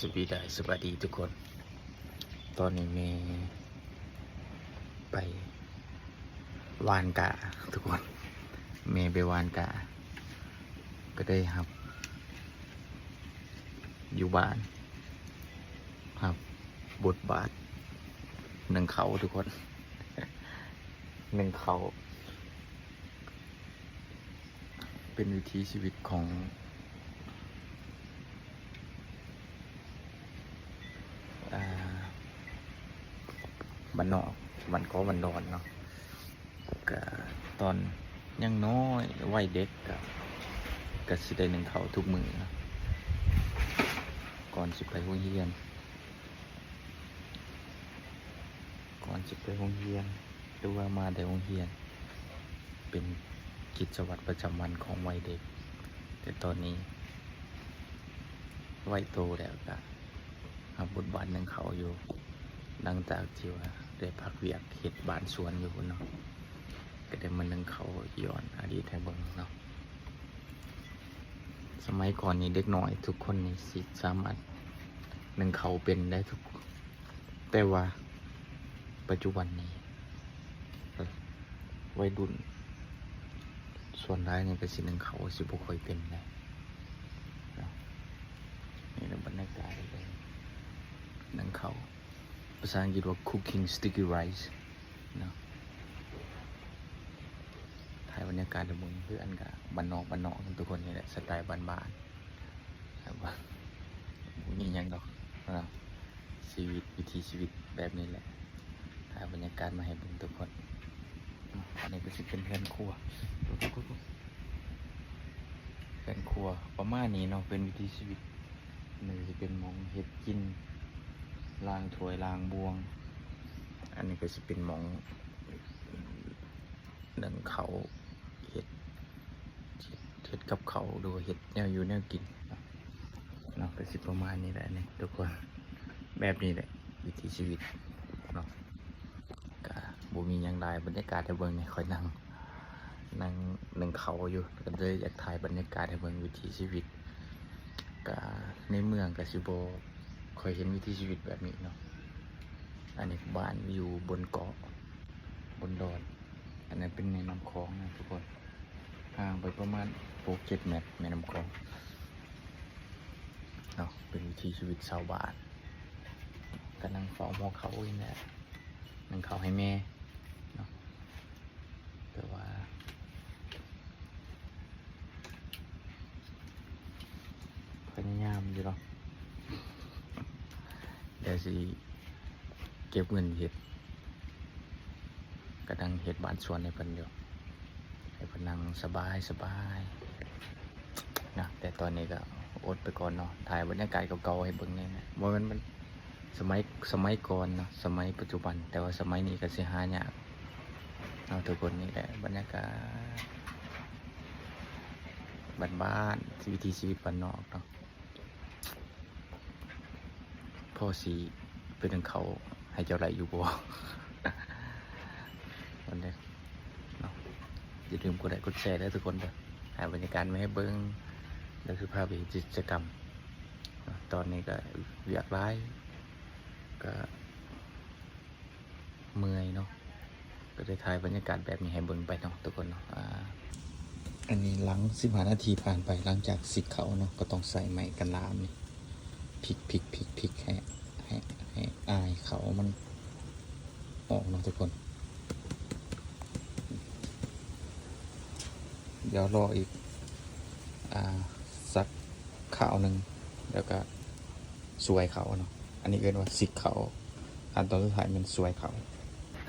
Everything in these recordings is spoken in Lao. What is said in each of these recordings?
ສະບາຍດີ ສະບາຍດີທຸກຄົນ. ຕອນນີ້ແມ່ໄປຫວ່ານກ້າທຸກຄົນ, ແມ່ໄປຫວ່ານກ້າ ກໍໄດ້ຮັບ ຢູ່ບ້ານ ຮັບບົດບາດໜຶ້ງເຂົ້າທຸກຄົນ, ໜຶ້ງເຂົ້າ. ເປັນວິຖີຊີວິດຂອງ ອ່າ ບ້ານນອກ ບ້ານເກາະບ້ານດອນເນາະ. ກະຕອນຍັງນ້ອຍ ວັຍເດັກ ກະ ກະຊິໄດ້ໜຶ້ງເຂົ້າທຸກມື້ເນາະ ກ່ອນຊິໄປໂຮງຮຽນ. ກ່ອນຊິໄປໂຮງຮຽນ ຫຼືວ່າມາແຕ່ໂຮງຮຽນ ເປັນກິດຈະວັດປະຈຳວັນຂອງວັຍເດັກ. ແຕ່ຕອນນີ້ໄວໂຕແລ້ວ ກະຮັບບົດບາດໜຶ້ງເຂົ້າຢູ່ ຫຼັງຈາກທີ່ວ່າໄດ້ພັກວຽກເຮັດບ້ານສວນຢູ່ພຸ້ນເນາະ, ກະໄດ້ມາໜຶ້ງເຂົ້າຍ້ອນອະດີດໃຫ້ເບິ່ງເນາະ. ສະໄໝກ່ອນນີ້ເດັກນ້ອຍທຸກຄົນນີ້ຊິສາມາດໜຶ້ງເຂົ້າເປັນໄດ້ທຸກ ແຕ່ວ່າປັດຈຸບັນນີ້ ເອີ ໄວລຸ້ນສ່ວນຫຼາຍນີ້ກໍຊິໜຶ້ງເຂົ້າຊິບໍ່ຄ່ອຍເປັນແລ້ວເນາະ. ນີ້ລະບັນຍາກາດໜຶ້ງເຂົ້າ ພາສາອັງກິດວ່າ cooking sticky rice ເນາະ. ຖ່າຍບັນຍາກາດໃຫ້ເບິ່ງ ເຮືອນກະບ້ານນອກ ບ້ານນອກທຸກຄົນນີ້ແຫຼະ ສະໄຕບ້ານໆ ແບບວ່າບໍ່ມີຫຍັງດອກເນາະ. ຊີວິດ ວິຖີຊີວິດແບບນີ້ແຫຼະ ຖ່າຍບັນຍາກາດມາໃຫ້ເບິ່ງທຸກຄົນ. ອັນນີ້ກໍຊິເປັນເຮືອນຄົວ ເຮືອນຄົວປະມານນີ້ເນາະ ເປັນວິຖີຊີວິດ. ນີ້ຊິເປັນໝ່ອງເຮັດກິນ ລ້າງຖ້ວຍລ້າງບ່ວງ. ອັນນີ້ກໍຊິເປັນໝ່ອງ ໜຶ້ງເຂົ້າ ເຮັດ ເຮັດ ເຮັດກັບເຂົ້າ ຫຼືວ່າເຮັດແນວຢູ່ແນວກິນເນາະ. ກໍຊິປະມານນີ້ແຫຼະນີ້ທຸກຄົນ ແບບນີ້ແຫຼະວິຖີຊີວິດເນາະ. ກະບໍ່ມີຫຍັງຫຼາຍ ບັນຍາກາດໃຫ້ເບິ່ງນີ້ ຂ້ອຍນັ່ງ ນັ່ງໜຶ້ງເຂົ້າຢູ່ ກໍເລີຍຢາກຖ່າຍບັນຍາກາດໃຫ້ເບິ່ງວິຖີຊີວິດ. ກະໃນເມືອງກະຊິບໍ່ຄ່ອຍເຫັນວິຖີຊີວິດແບບນີ້ເນາະ. ອັນນີ້ບ້ານຢູ່ບົນເກາະ ບົນດອນ. ອັນນັ້ນເປັນແມ່ນ້ຳຂອງນະທຸກຄົນ ຫ່າງໄປປະມານຫົກເຈັດແມັດ ແມ່ນ້ຳຂອງເນາະ. ເປັນວິຖີຊີວິດຊາວບ້ານ ກະນັ່ງເຝົ້າຫົວເຂົ້ານີ້ແຫຼະ ໜຶ້ງເຂົ້າໃຫ້ແມ່ເນາະ. ແຕ່ວ່າ ພະຍາຍາມຢູ່ເນາະ ດຽວຊິເກັບເງິນເຮັດ ກະນັ່ງເຮັດບ້ານສວນໃຫ້ເພິ່ນຢູ່ ໃຫ້ເພິ່ນນັ່ງສະບາຍສະບາຍນະ. ແຕ່ຕອນນີ້ກະອົດໄປກ່ອນເນາະ ຖ່າຍບັນຍາກາດເກົ່າໆໃຫ້ເບິ່ງແດ່. ບໍ່ແມ່ນ ມັນ ສະໄໝ ສະໄໝກ່ອນເນາະ ສະໄໝປັດຈຸບັນ ແຕ່ວ່າສະໄໝນີ້ກໍຊິຫາຍາກເນາະທຸກຄົນ. ນີ້ແຫຼະບັນຍາກາດບ້ານໆ ຊີວິດ ວິຖີຊີວິດບ້ານນອກເນາະ. ພໍຊິໄປໜຶ້ງເຂົ້າໃຫ້ເຈົ້າໄດ້ຢູ່ບໍ່ ອັນນີ້ເນາະ. ຢ່າລືມກົດໄລກົດແຊເດີທຸກຄົນເດີ ຫາບັນຍາກາດມາໃຫ້ເບິ່ງ ແລ້ວຊິພາໄປເຮັດກິດຈະກຳ. ຕອນນີ້ກໍວຽກຫຼາຍ ກໍເມື່ອຍເນາະ ກໍໄດ້ຖ່າຍບັນຍາກາດແບບນີ້ໃຫ້ເບິ່ງໄປເນາະທຸກຄົນເນາະ. ອາ ອັນນີ້ຫຼັງສິບຫ້ານາທີຜ່ານໄປ ຫຼັງຈາກສິກເຂົ້າເນາະ ກໍຕ້ອງໃຊ້ໄມ້ກັນລາມນີ້ ພິກໆໆໃຫ້ ໃຫ້ ໃຫ້ອາຍເຂົ້າມັນອອກເນາະທຸກຄົນ. ດຽວລໍອີກ ອາ ສັກຄາວໜຶ່ງ ແລ້ວກະສວຍເຂົ້າເນາະ. ອັນນີ້ເອີ້ນວ່າສິກເຂົ້າ ຂັ້ນຕອນສຸດທ້າຍແມ່ນສວຍເຂົ້າ.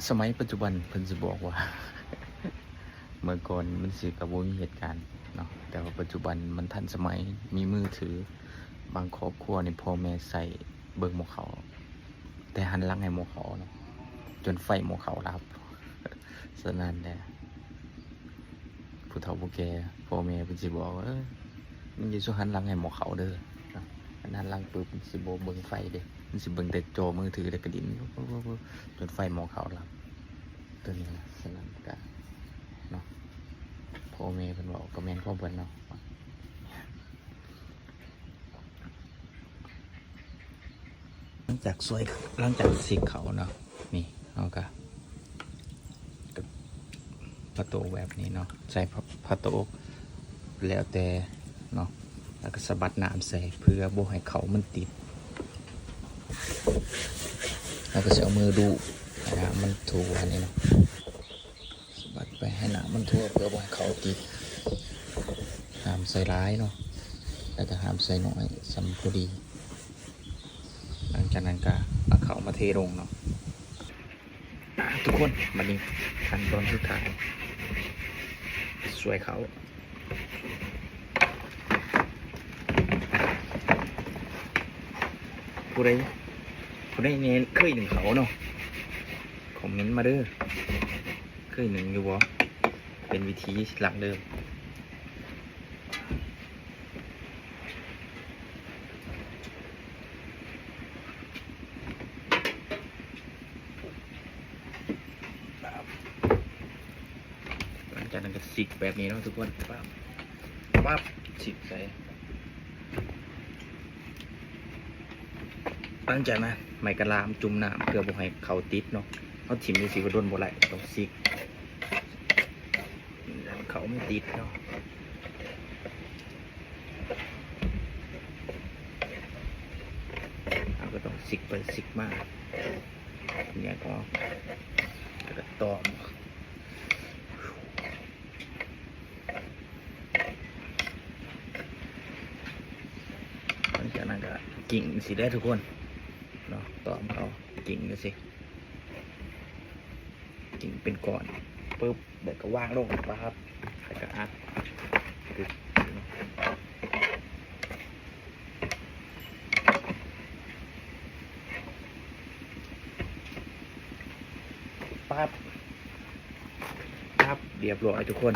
ສະໄໝປັດຈຸບັນເພິ່ນຊິບອກວ່າ ເມື່ອກ່ອນມັນຊິກະບໍ່ມີເຫດການເນາະ ແຕ່ວ່າປັດຈຸບັນມັນທັນສະໄໝ ມີມືຖື. ບາງຄອບຄົວນີ້ພໍ່ແມ່ໃຊ້ເບິ່ງໝໍ້ເຂົ້າ ແຕ່ຫັນຫຼັງໃຫ້ໝໍ້ເຂົ້າເນາະ ຈົນໄຟໝໍ້ເຂົ້າດັບ. ສະນັ້ນແຫຼະ ຜູ້ເຖົ້າຜູ້ແກ່ ພໍ່ແມ່ເພິ່ນຊິບອກວ່າ ເອີ ມຶງຢ່າສູ່ຫັນຫຼັງໃຫ້ໝໍ້ເຂົ້າເດີ. ຄັນຫັນຫຼັງປຶບ ມັນຊິບໍ່ເບິ່ງໄຟເດ້ ມັນຊິເບິ່ງແຕ່ຈໍມືຖື ແລ້ວກະດິນ ຈົນໄຟໝໍ້ເຂົ້າດັບ. ໂຕນີ້ນະ ສະນັ້ນກະເນາະ ພໍ່ແມ່ເພິ່ນເວົ້າກະແມ່ນຄວາມເພິ່ນເນາະ. ຈາກຊ່ວຍ ຫຼັງຈາກຊິກເຂົ້າເນາະ ນີ້ເຮົາກະ ກະ ຜ້າໂຕກແບບນີ້ເນາະ ໃສ່ຜ້າ ຜ້າໂຕກ ແລ້ວແຕ່ເນາະ ແລ້ວກະສະບັດນ້ຳໃສ່ ເພື່ອບໍ່ໃຫ້ເຂົ້າມັນຕິດ ແລ້ວກະຊິເອົາມືລູບໃຫ້ນ້ຳມັນທົ່ວນີ້ເນາະ ສະບັດໄປໃຫ້ນ້ຳມັນທົ່ວ ເພື່ອບໍ່ໃຫ້ເຂົ້າຕິດ ຫ້າມໃສ່ຫຼາຍເນາະ ແລ້ວກະຫ້າມໃສ່ໜ້ອຍ ສ່ຳພໍດີ. ຫຼັງຈາກນັ້ນກະເອົາເຂົ້າມາເທລົງເນາະ ອ່າ ທຸກຄົນ ບັດນີ້ຂັ້ນຕອນສຸດທ້າຍ ຊ່ວຍເຂົ້າ ຜູ້ໃດ ຜູ້ໃດແດ່ເຄີຍໜຶ້ງເຂົ້າເນາະ ຄອມເມັນມາເດີ ເຄີຍໜຶ້ງຢູ່ບໍ່? ເປັນວິທີຫຼັງເດີມ. ຫຼັງຈາກນັ້ນກະຊິກແບບນີ້ເນາະທຸກຄົນ ປັບ ປັບ ຊິກໃສ່ ຫຼັງຈາກນັ້ນ ໄມ້ກະລາມຈຸ່ມນ້ຳ ເພື່ອບໍ່ໃຫ້ເຂົ້າຕິດເນາະ ເຮົາຖິ້ມຈັ່ງຊີ້ກໍດົນບໍ່ໄດ້ ຕ້ອງຊິກ ເຂົ້າມັນຕິດເນາະ ເຮົາກໍຕ້ອງຊິກໄປຊິກມາ ແຍກອອກ ແລ້ວກໍຕ້ອມ ຫຼັງຈາກນັ້ນກໍກິ້ງຊີ້ເດີທຸກຄົນເນາະ ຕ້ອມເຂົ້າກິ້ງຈັ່ງຊີ້ ກິ້ງເປັນກ້ອນ ປຶບ ແລ້ວກໍວາງລົງ ປັບ ແລ້ວກໍອັດ ປຶບ ປັບ ປັບ ຮຽບຮ້ອຍທຸກຄົນ.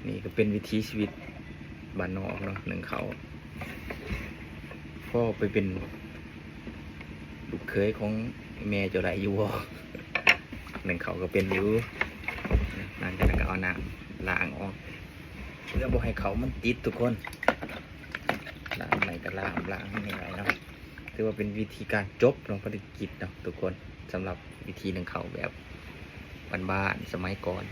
ນີ້ກໍເປັນວິຖີຊີວິດບ້ານນອກເນາະ ໜຶ້ງເຂົ້າ ພໍໄປເປັນລູກເຂີຍຂອງແມ່ເຈົ້າໄດ້ຢູ່ບໍ່? ໜຶ້ງເຂົ້າກໍເປັນຢູ່ ຫຼັງຈາກນັ້ນກໍເອົານ້ຳລ້າງອອກ ເພື່ອບໍ່ໃຫ້ເຂົ້າມັນຕິດທຸກຄົນ ລ້າງໄມ້ກໍລ້າງ ລ້າງໃຫ້ໄດ້ເນາະ. ຖືວ່າເປັນວິທີການຈົບເນາະ ພາລະກິດເນາະທຸກຄົນ ສຳລັບວິທີໜຶ້ງເຂົ້າແບບບ້ານໆ ສະໄໝກ່ອນ